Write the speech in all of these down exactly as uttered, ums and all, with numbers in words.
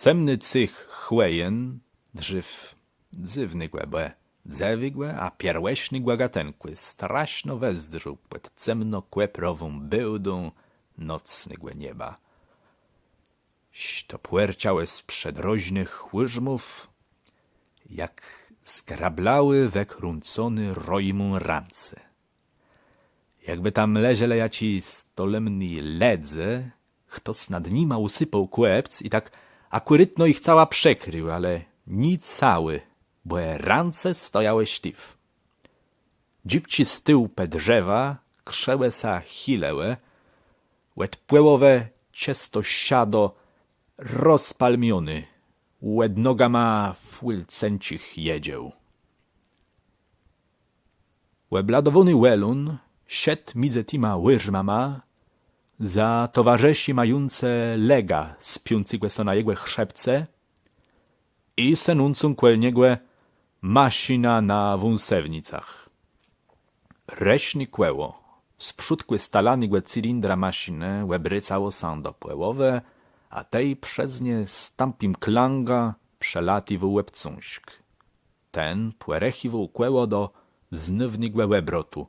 Cemny cych chòjen, drzéw dzywnégò, bò dzëwégò a pieròsznégò gatënkù, straszno wëzdrzôł pòd cemnokòprową bùdą nocnégò nieba. Sztopòrczało z przedrożnëch ùrzmów, jak zgrablałé, wëkrãconé rojmą rãce. Jakbë tam leżelë jaczi stolemny lëdze, chtos nad nima ùsëpôł kòpc i tak akùratno jich cała przëkrił, ale nié całé, bò rãce stojałë sztiw. Dzibczi stółpë drzewa krzëwò sã chilëłë, òd pòłowë czësto szado rozpalmioné, òd nogama fùl cenczich jedzieł. Òbladowóny Welón szedł midzë tima ùrzmama, za towarzëszi mającë Lega, spiącégò sã na jegò chrzebce, i sënącą kòl niegò maszinã na wąsewnicach. Rëszné kòło z przódkù stalanégò cylindra maszinë òbrôcało sã do pòłowë, a tej przez nie z tãpim klãgã przelatiwôł òbcążk. Ten pòrëchiwôł kòło do znównégò òbrotu.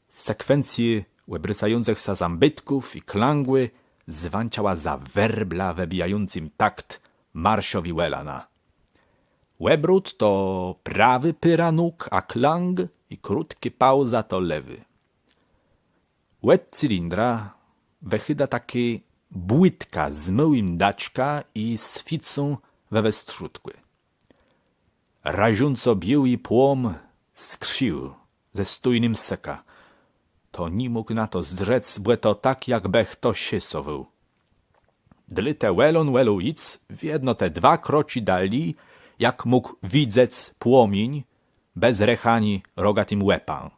Sekwencjô òbrôcającëch sã zãbôtków i klãgù zwãczała za werbla wëbijającym takt marszowi Welana. Òbrót to prawô pôra nóg, a klãg i krótkô pauza to lewô. Òd cylindra wëchôda takô bùdka z môłim daczkã i swiécą we westrzódkù. Rażąco biôłi płom skrził ze stójnym sëkã. To ni mógł na to zdrzec, bò to tak, jakbë chto szësowôł. Dlôte Welón wòlôł jic wiedno te dwa kroczi dali, jak mógł widzec płomiéń bez rëchaniô rogatim łepã.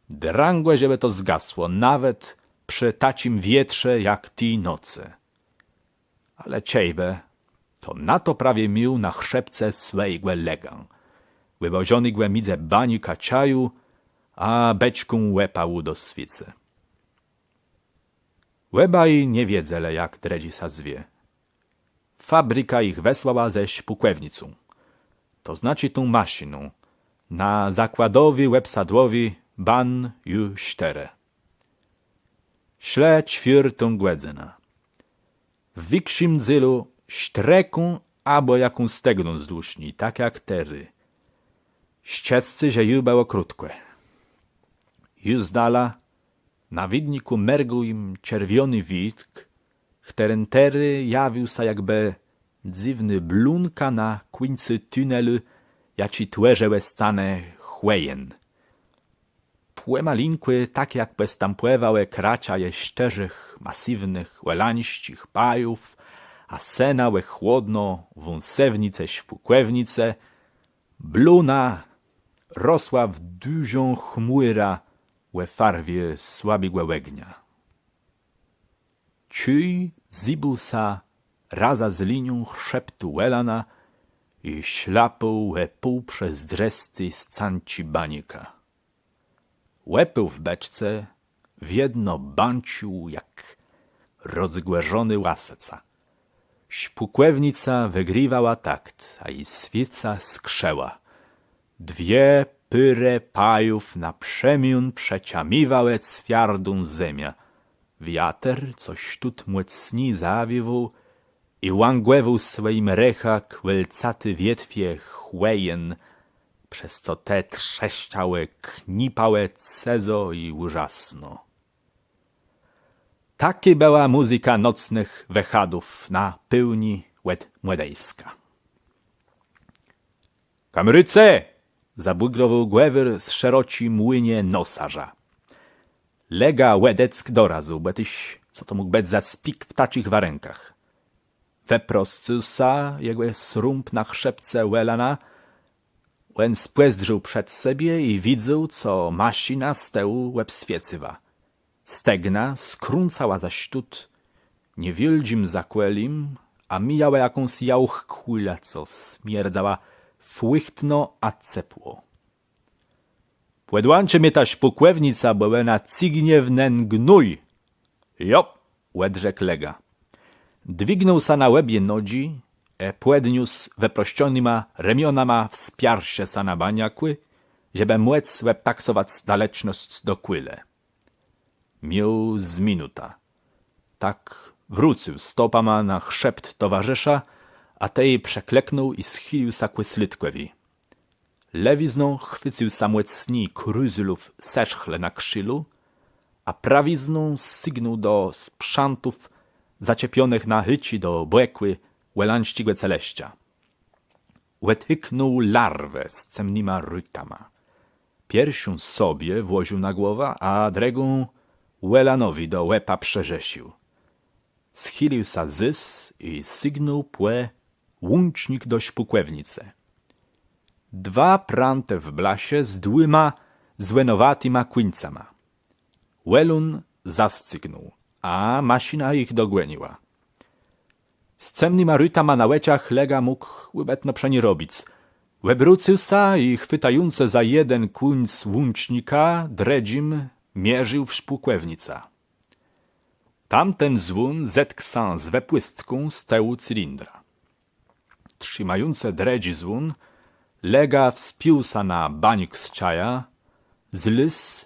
Drãgò, żebë to zgasło, nawet przë taczim wietrze jak ti nocë. Ale czejbë, to na to prawie miôł na chrzebce swòjégò Legã, wëłożonégò midzë baniką czaju a beczką òpału do swiécë. Òbaj nie wiedzelë, jak drëdżi sã zwie. Fabrika jich wësłała ze szpùkòwnicą, to znaczi tą masziną, na zakładowi òbsadłowi ban ju sztërë. Szlë czwiôrtą gòdzënã. W wikszim dzélu sztreką abò jaką stegną wzdłuż ni, tak jak terô. Szczescé, że ju bëło krótkò. Ju z dala na widnikù mërgôł jim czerwiony witk, chtëren terô jawił sã jakbë dzywnô blónka na kùńcu tunelu, jaczi twòrzëłë scanë chòjen. Pòmalinkù, tak jak pòstãpòwałë kraczaje sztërzech masywnych wòlańsczich pajów, a sënãłë chłodno wąsewnice szpùkòwnicë, blóna rosła w dużą chmùrã ò farwie słabégò ògnia. Czôj zybôł sã razã z linią chrzebtu Welana i szlapôł ò półprzezdzësté scanczi banika. Òpôł w beczce wiedno bãcził jak rozgòrzonô łasëca. Szpùkòwnica wëgriwała takt, a ji swiéca skrzëła. Dwie pôrë pajów na przemión przeczamiwałë cwiardą zemiã. Wiater, co sztót mòcni zawiéwôł i łãgòwôł swòjim rëchã kòlcaté wietwie chòjen, przez co te trzeszczałë, knipałë cëzo i ùrzasno. Takô bëła mùzyka nocnëch wëchadów na pôłnié òd Mòdejska. Kamrôcë! Zabùgrowôł Gwôr z szeroczi młinie nosarza. Lega òdeck dorazu, bò téż co to mógł bëc za spik w taczich warënkach. Wëproscył sã jegò srąb na chrzebce Welana. Òn spòzdrzôł przed sebie i widzôł, co maszina z tëłu òbswiecywa. Stegna skrącała za sztót niewiôldżim zakòlim, a mijała jakąs jałch-kùlã, co smierdzała fùchtno a cepło. Pòdłączë mie ta szpùkòwnica, bò òna cygnie w nen gnój. Jo, òdrzekł Lega. dwignął sã na òbie nodżi, e pòdniósł wëproszczonyma remionama, wspiarszë sã na baniakù, żebë mòc òbtaksowac dalecznosc do kùlë. Miôł z minutã. Tak wrócył stopama na chrzept towarzësza, a tej przeklãknął i schilił sã kù slôdkòwi. Lewizną chwëcył sã mòcni krëzôlów sërzchlë na krziżu, a prawizną sygnął do sprzãtów zaczepionëch na hôczi do bòkù wòlańsczégò celëszcza. Òdhëknął larwã z cemnyma rutama. Pierszą sobie włożił na głowã, a drëgą wòlanowi do łepa przërzesził. Schilił sã zôs i sygnął pò łącznik do szpùkòwnicë. Dwa prãtë w blaszë z dwùma zwònowatima kùńcama. Wòlón zascygnął, a maszina jich dogòniła. Z cemnyma rutama na òczach Lega mógł ùbëtno prze ni robic. Òbrócył sã i chwëtającë za jeden kùńc łącznika drëdżim mierził w szpùkòwnicã. Tamten zwón zetkł sã z wëpùstką z tëłu cylindra. Trzimającë drëdżi zwón, Lega wspiął sã na banik z czajã, zlôzł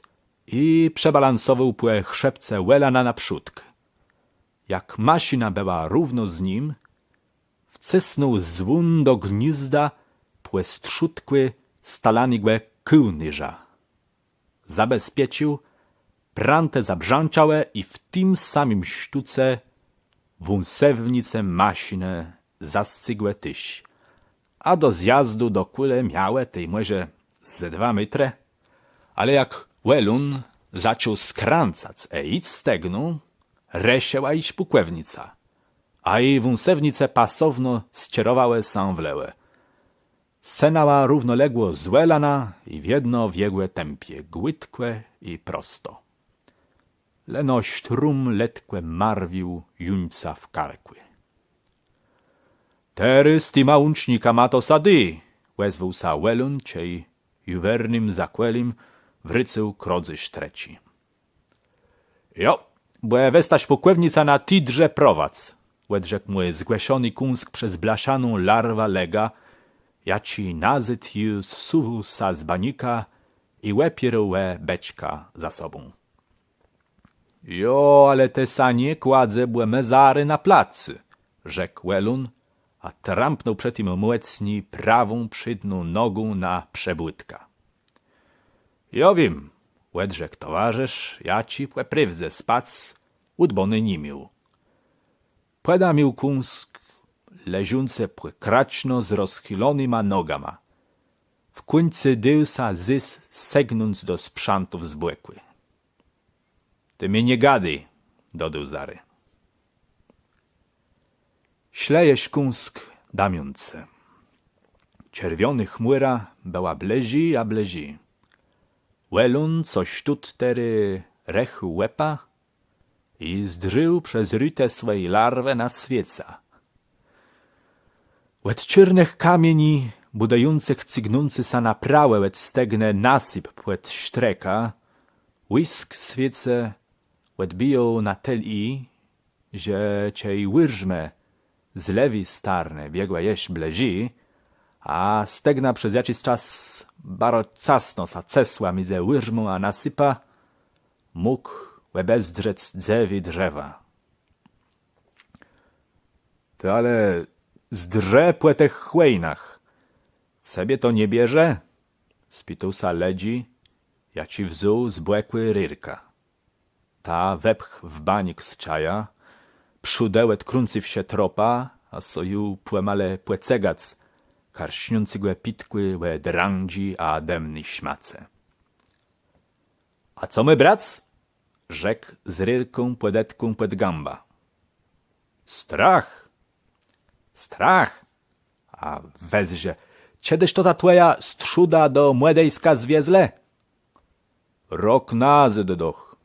i przebalansowôł pò chrzebce wòlana naprzódk. Jak maszina bëła równo z nim, wcësnął zwón do gniôzda pò strzódkù stalanégò kòłnérza. Zabezpiecził, prãtë zabrzãczałë i w tim samim sztóce wąsewnice maszinë zascygłë téż. A do zjazdu do kùlë miałë tej mòże ze dwa métrë, ale jak Wòlón zaczął skrãcac e jic stegną, rëszëła i szpùkòwnica, a i wąsewnice pasowno sczerowałë sã w lewò. Sënãła równoległo z wòlana i wiedno w jegò tempie, gładkò i prosto. Leno sztróm letkò marwił Jóńca w karkù. Terô z tima łącznikama to sã dô, òzwôł sã Wòlón, czej jiwernym zakòlim wrôcôł krodzy sztreczi. Jo, bò wez tã szpùkòwnicã na ti drze prowadz, òdrzekł mù zgłëszony kąsk przez blaszaną larwã Lega, jaczi nazôd ju zsuwôł sã z banika i òpiérôł ò beczkã za sobą. Jo, ale të sã nie kładz, bò më zarô na placu, rzekł Wòlón, a trampnął przë tim mòcni prawą przédną nogą na przebùdkã. Jo wiém, òdrzekł towarzësz, jaczi pò prôwdze spac ùdbóny ni miôł. Pòdôł mù kąsk leżącë pòkraczno z rozchilonyma nogama. W kùńcu dôł sã zôs sëgnąc do sprzãtów z bòkù. Të mie nie gadôj, dodôł zarô. Szlë jesz kąsk damiącë. Czerwionô chmùra bëła blëżi a blëżi. Wòlón cos tu terô rëchôł łepã i zdrzôł przez rutë swi larwë na swiécã. Òd czôrnëch kamieni, bùdëjącëch cygnący sã na prawò òd stegnë nasyp pòd sztrekã, łisk swiécë òdbijôł na tëli, że czej ùrzmë z lewi starnë biegłë jesz blëżi, a stegna przez jaczis czas baro casno sã cësła midzë ùrzmą a nasypã, mógł òbezdrzec dzëwé drzewa. Të ale zdrzë pò tëch chòjnach. Cebie to nie bierze? Spitôł sã Ledżi, jaczi wzął z bòkù rurkã. Tã wepchł w banik z czajã, przódë òdkrãcył sã tropa, a sã jął pòmale pòcëgac karsniącégò pitkù ò drãdżi a dëmny szmacë. A co mô brac? Rzekł z rurką pòdetkłą pòd gãbã. Strach. Strach? A wezże, czedë to ta twòja strzóda do Mòdejska zwiezlë? Rok nazôd doch.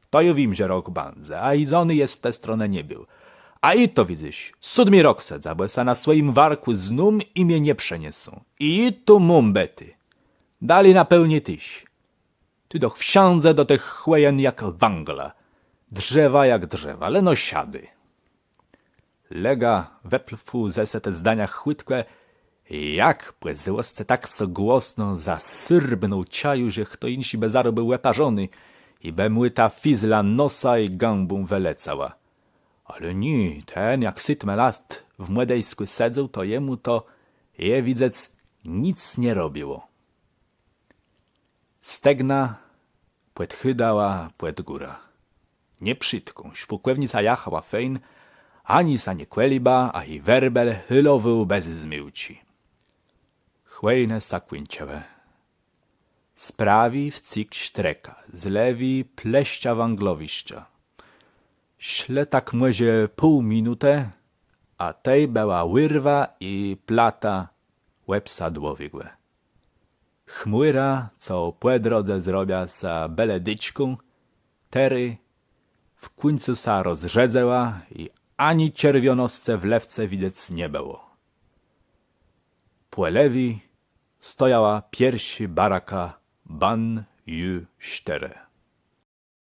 To jô wiém, że rok bãdze, a jidzony jes w tã stronã nie béł. A i to widzysz, sódmi rok sedzã, bò sã na swòjim warkù znóm i mie nie przeniesą. I tu móm bëté. Dali na pôłnié téż. Tu doch wszãdze do tëch chòjen jak wãgla. Drzewa jak drzewa, leno szadé. Lëga wëplwôł ze se te zdania chùtkò, jak pò złoscë tak so głosno zasërbnął czaju, że chto jinszi bë zarô béł òparzony i bë mù ta fizla nosã i gãbą wëlecała. Ale nié, ten jak sétmë lat w Mòdejskù sedzôł, to jemù to, je widzec, nick nie robiło. Stegna pòdchôdała pòd górã. Nié przitką, szpùkòwnica jachała fejn, ani sã nie kòliba, a i werbel hélowôł bez zmiłczi. Chòjnë sã kùńczëłë. Z prawi wcyg sztreka, z lewi pleszcza wãglowiszcza. Szlë tak mòże pół minutë, a tej bëła ùrwa i plata òbsadłowégò. Chmùra, co pò drodze zrobia sã bële dëczką, terô w kùńcu sã rozrzedzëła i ani czerwionoscë w lewce widzec nie bëło. Pò lewi stojała pierszô baraka ban ju sztërë.